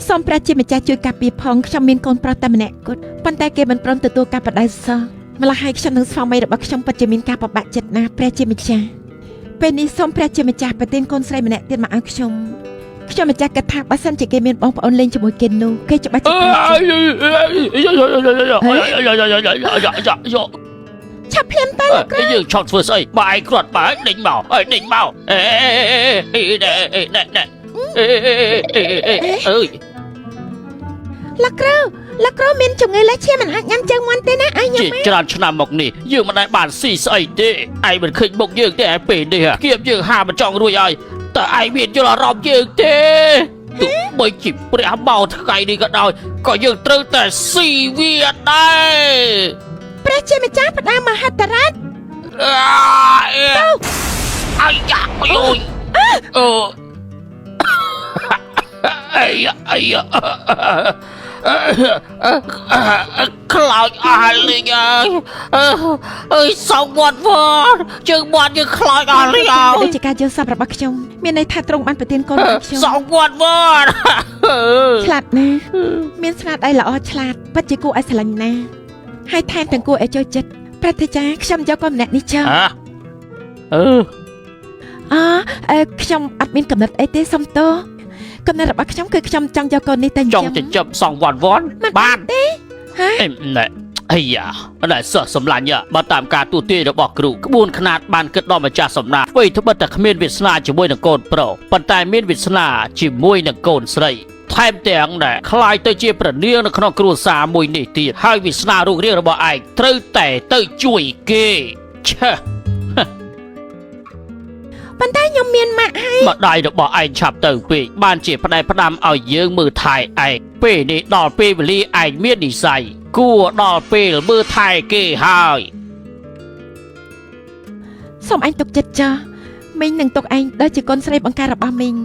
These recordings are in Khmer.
សូមព្រះជាម្ចាស់ជួយការពារផងខ្ញុំមានកូនប្រុសតែម្នាក់គត់ប៉ុន្តែគេមិនព្រមទទួលការបដៅសោះម្ល៉េះហើយខ្ញុំនិងស្វាមីរបស់ខ្ញុំពិតជាមានការពិបាកចិត្តណាស់ព្រះជាម្ចាស់ពេលនេះសូមព្រះជាម្ចាស់ប្រទានកូនស្រីម្នាក់ទៀតមកឲ្យខ្ញុំខ្ញុំម្ចាស់គិតថាបើសិនជាគេមានបងប្អូនលេងជាមួយគេនោះគេច្បាស់ជាឆាប់ភ្លាមទៅលោកគ្រូ យើងឆប់ធ្វើស្អីបើឯងគ្រាន់បើដេញមកអើយដេញមកអេណែណែណែអេអើយ លោកគ្រូលោកគ្រូមានជំងឺលើសឈាមមិនអាចញ៉ាំជើងមាន់ទេណាឲ្យញ៉ាំ ជាច្រើនឆ្នាំមកនេះយើងមិនដែលបានស៊ីស្អីទេឯងមិនឃើញមុខយើងទេឯពេលនេះគៀបយើងហាមិនចង់រួចហើយតើឯងមានយល់អារម្មណ៍យើងទេទោះបីជាព្រះបោថ្ងៃនេះក៏ដោយក៏យើងត្រូវតែស៊ីវាដែរ ព្រះជាម្ចាស់ផ្ដើមមហិទ្ធិរាជ ទៅអាយ៉ាអុយអឺអាយ៉ាអាយ៉ាខ្លោចអស់លីងហើយអើយសងវត្តវត្តជើងវត្តយើងខ្លោចអស់លីងហើយ ដូចជាការយល់សប្តិរបស់ខ្ញុំមានន័យថាទ្រង់បានប្រទានកូនរបស់ខ្ញុំ សងវត្តវត្ត ឆ្លាតណាស់មានស្នាដៃល្អឆ្លាតពិតជាគួរឲ្យស្រឡាញ់ណាស់ហើយថែមទាំងគួរឲ្យចូលចិត្តប្រតិចាខ្ញុំយកកូនម្នាក់នេះចុះ ហ៎អឺ អអឺខ្ញុំអត់មានកំណត់អីទេសុំទោសកំណត់របស់ខ្ញុំគឺខ្ញុំចង់យកកូននេះទៅ ចង់ចិញ្ចឹមសងវត្តវត្តបាន ទេហ៎ អេណែអាយ៉ាណែសិស្សសម្លាញ់បើតាមការទូទាយរបស់គ្រូក្បួនខ្នាតបានគិតដល់ម្ចាស់សំណាក់អ្វីត្បិតតែគ្មានវាសនាជាមួយនឹងកូនប្រុសប៉ុន្តែមានវាសនាជាមួយនឹងកូនស្រីថែមទាំងដែលคล้ายទៅជាប្រនាងនៅក្នុងគ្រួសារមួយនេះទៀតហើយវាសនារូបរាងរបស់ឯងត្រូវតែទៅជួយគេឆេះ ប៉ុន្តែខ្ញុំមានម៉ាក់ហើយ ម្ដាយរបស់ឯងឆាប់ទៅពេកបានជាផ្ដែផ្ដាំឲ្យយើងមើលថែឯងពេលនេះដល់ពេលវេលាឯងមាននិស័យគួរដល់ពេលមើលថែគេហើយ សូមអញទុកចិត្តចុះមីងនឹងទុកឯងដូចជាកូនស្រីបង្ការរបស់មីង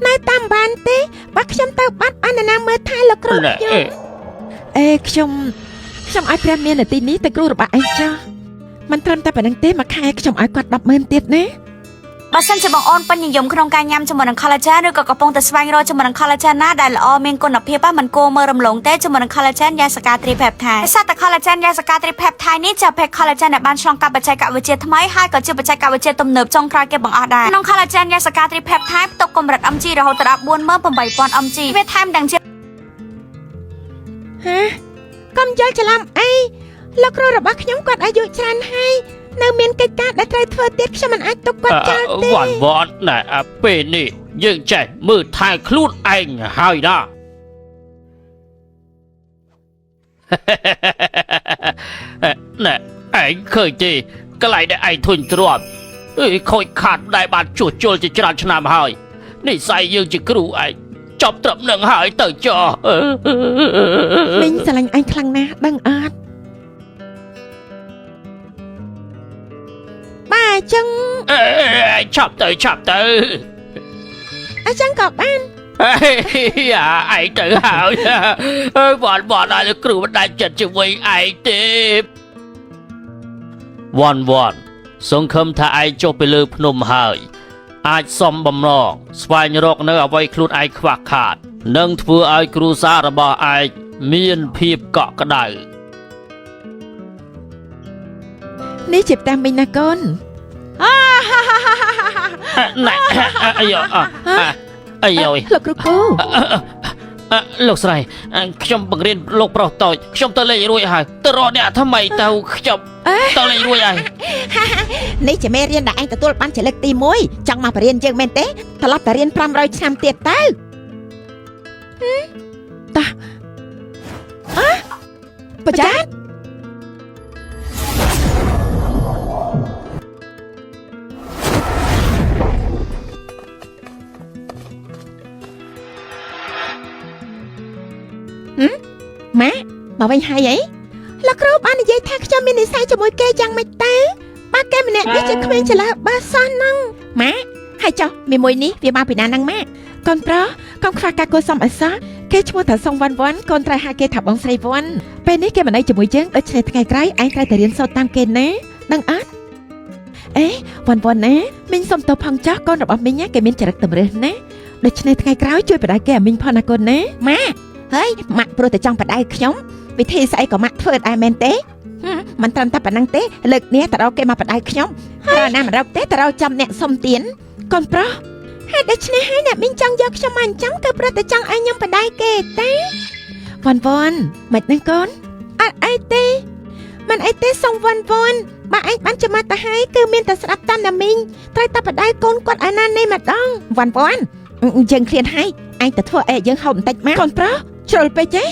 នៅតាមបានទេបើខ្ញុំទៅបាត់បាននរណាមើលថែលោកគ្រូខ្ញុំអេខ្ញុំខ្ញុំឲ្យព្រះមាននាទីនេះទៅគ្រូរបស់ឯងចុះមិនត្រឹមតែប៉ុណ្្នឹងទេមួយខែខ្ញុំឲ្យគាត់100000ទៀតណា បើសិនជាបងអូនពេញនិយមក្នុងការញ៉ាំជាមួយនឹង collagen ឬក៏កំពុងតែស្វែងរកជាមួយនឹង collagen ណាដែលល្អមានគុណភាពហ្នឹងមិនគួរមើលរំលងទេជាមួយនឹង collagen យ៉ាសកា tripeptide ដោយសារតែ collagen យ៉ាសកា tripeptide នេះជាប្រភេទ collagen ដែលបានឆ្លងកាត់បច្ចេកវិទ្យាថ្មីហើយក៏ជាបច្ចេកវិទ្យាទំនើបចុងក្រោយគេបង្អស់ដែរក្នុង collagen យ៉ាសកា tripeptide ផ្ទុកកម្រិត mg រហូតដល់48000 mg វាថែមទាំងជា ហ៎កុំយល់ច្រឡំអីលោកគ្រូរបស់ខ្ញុំគាត់អាយុច្រើនហើយនៅមានកិច្ចការដែលត្រូវធ្វើទៀតខ្ញុំមិនអាចទុកគាត់ចោលទេ វ៉ាន់វ៉ាន់ណែអាពេលនេះយើងចេះមើលថែខ្លួនឯងហើយណា ណែឯងឃើញទេកន្លែងដែលឯងធុញទ្រាំអើយខូចខាតដែលបានជួសជុលជាច្រើនឆ្នាំហើយនិស័យយើងជាគ្រូឯងចប់ត្រឹមនឹងហើយទៅចោះ មីងស្រឡាញ់ឯងខ្លាំងណាស់ដឹងអត់បាទអញ្ចឹង អេឆាប់ទៅឆាប់ទៅ អញ្ចឹងក៏បាន អេអាឯងទៅហើយអើយវ៉ាន់វ៉ាន់ឲ្យគ្រូមិនដាច់ចិត្តជាមួយឯងទេវ៉ាន់វ៉ាន់សង្ឃឹមថាឯងចុះទៅលើភ្នំហើយ អាចសំបំណងស្វែងរកនៅអ្វីខ្លួនឯងខ្វះខាត និងធ្វើឲ្យគ្រួសាររបស់ឯងមានភាពកក់ក្ដៅ នេះជាផ្ទះមីងណាកូន ណែអាយអាយ លោកគ្រូគូ លោកស្រីខ្ញុំបង្រៀនលោកប្រុសតូចខ្ញុំទៅលេងរួចហើយទៅរកអ្នកថ្មីទៅខ្ញុំទៅលេងរួចហើយ នេះជាមេរៀនដែលឯងទទួលបានជាលើកទី1ចង់មកបរៀនយើងមែនទេត្រឡប់ទៅរៀន500ឆ្នាំទៀតទៅតោះអ่ะបច្ចាម៉ាក់មកវិញហើយអីលោកគ្រូបាននិយាយថាខ្ញុំមាននិស្ស័យជាមួយគេយ៉ាងម៉េចទៅបើគេម្នាក់នេះជាក្មេងចន្លោះបើសោះហ្នឹងម៉ាក់ហើយចុះមីមួយនេះវាមកពីណាហ្នឹងម៉ាក់កូនប្រុសកុំខ្វះការគួរសមឲ្យសោះគេឈ្មោះថាសុងវ៉ាន់វ៉ាន់កូនត្រូវហៅគេថាបងស្រីវ៉ាន់ពេលនេះគេមិននៅជាមួយយើងដូច្នេះថ្ងៃក្រោយឯងត្រូវតែរៀនសូត្រតាមគេណាដឹងអត់អេវ៉ាន់វ៉ាន់ណាមីងសុំទោសផងចោះកូនរបស់មីងណាគេមានចរិតតម្រើសណា ដូច្នេះថ្ងៃក្រោយជួយបដៅគេអាមីងផងណាកូនណាម៉ាក់ហើយម៉ាក់ព្រោះតែចង់បដៅខ្ញុំវិធីស្អីក៏ម៉ាក់ធ្វើដែរមែនទេហឹមមិនត្រឹមតែប៉ុណ្ណឹងទេលើកនេះតរកគេមកបដៅខ្ញុំរកណាមិនរកទេតរកចាំអ្នកសុំទៀនកូនប្រុសហើយដូច្នេះហើយអ្នកមីងចង់យកខ្ញុំមកអញ្ចឹងគឺព្រោះតែចង់ឲ្យខ្ញុំបដៅគេតាវ៉ាន់វ៉ាន់មិនហ្នឹងកូនអត់អីទេមិនអីទេសុំវ៉ាន់វ៉ាន់បើឯងបានចំទៅហើយគឺមានតែស្ដាប់តាមអ្នកមីងត្រូវតែបដៅកូនគាត់ឲ្យណានេះម្ដងវ៉ាន់វ៉ាន់យើងឃ្លានហើយឯងទៅធ្វើអីឲ្យយើងហូបបន្តិចមកកូនប្រុសជ្រុលពេកទេ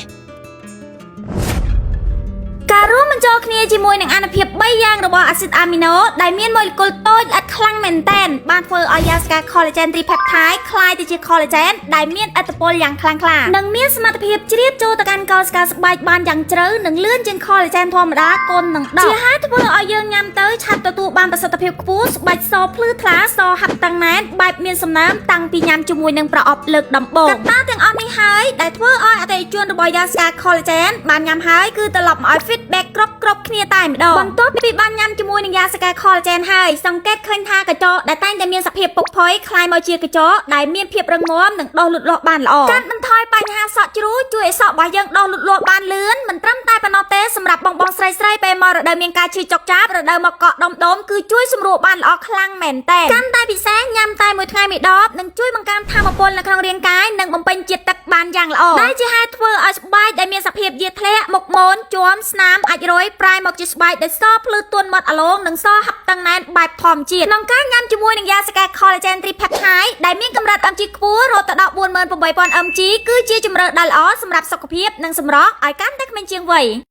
ការរួមបញ្ចូលគ្នាជាមួយនឹងអានុភាព3យ៉ាងរបស់អាស៊ីតអាមីណូដែលមានម៉ូលេគុលតូចល្អិតខ្លាំងមែនទែនបានធ្វើឲ្យយ៉ាស្កា collagen tripeptide ក្លាយទៅជា collagen ដែលមានឥទ្ធិពលយ៉ាងខ្លាំងក្លានិងមានសមត្ថភាពជ្រាបចូលទៅកាន់កោសិកាស្បែកបានយ៉ាងជ្រៅនិងលឿនជាង collagen ធម្មតាគុណនឹង10ជាហេតុធ្វើឲ្យយើងញ៉ាំទៅឆាប់ទទួលបានប្រសិទ្ធភាពខ្ពស់ស្បែកសភ្លឺថ្លាសហាប់តឹងណែនបែបមានសំណើមតាំងពីញ៉ាំជាមួយនឹងប្រអប់លើកដំបូងកត្តាទាំងអស់នេះហើយដែលធ្វើឲ្យអតិថិជនរបស់យ៉ាស្កា collagen បានញ៉ាំហើយគឺត្រឡប់មកឲ្យ feedback គ្រប់គ្រប់គ្នាតែម្ដងបន្ទាប់ពីបានញ៉ាំជាមួយនឹងយ៉ាស្កា collagen ហើយសង្កេតឃើញថាក្រចកដែលតែងតែមានសភាពពុកផុយក្លាយមកជាក្រចកដែលមានភាពរឹងមាំនិងដុះលូតលាស់បានល្អកាត់បន្ថយបញ្ហាសក់ជ្រុះជួយឲ្យសក់របស់យើងដុះលូតលាស់បានលឿនមិនត្រឹមតែប៉ុណ្ណោះទេសម្រាប់បងបងស្រីស្រីពេលមករដូវមានការឈឺចុកចាប់រដូវមកកក់ដុំដុំគឺជួយសម្រួលបានល្អខ្លាំងមែនតើកាន់តែពិសេសញ៉ាំតែមួយថ្ងៃមួយដបនឹងជួយបង្កើនថាមពលនៅក្នុងរាងកាយនិងបំពេញជាតិទឹកបានយ៉ាងល្អដែលជាហេតុធ្វើឲ្យស្បែកដែលមានសភាពយាធ្លាក់មុខមូនជាំស្នាមអាចរយប្រែមកជាស្បែកដែលសភ្លឺទន់មាត់អាឡងនិងសហាប់តឹងណែនបែបធម្មជាតិក្នុងការញ៉ាំជាមួយនឹងយ៉ាសកែ collagen tripeptide ដែលមានកម្រិត mg ខ្ពស់រហូតដល់48,000 mg គឺជាជម្រើសដ៏ល្អសម្រាប់សុខភាពនិងសម្រស់ឲ្យកាន់តែក្មេងជាងវ័យ។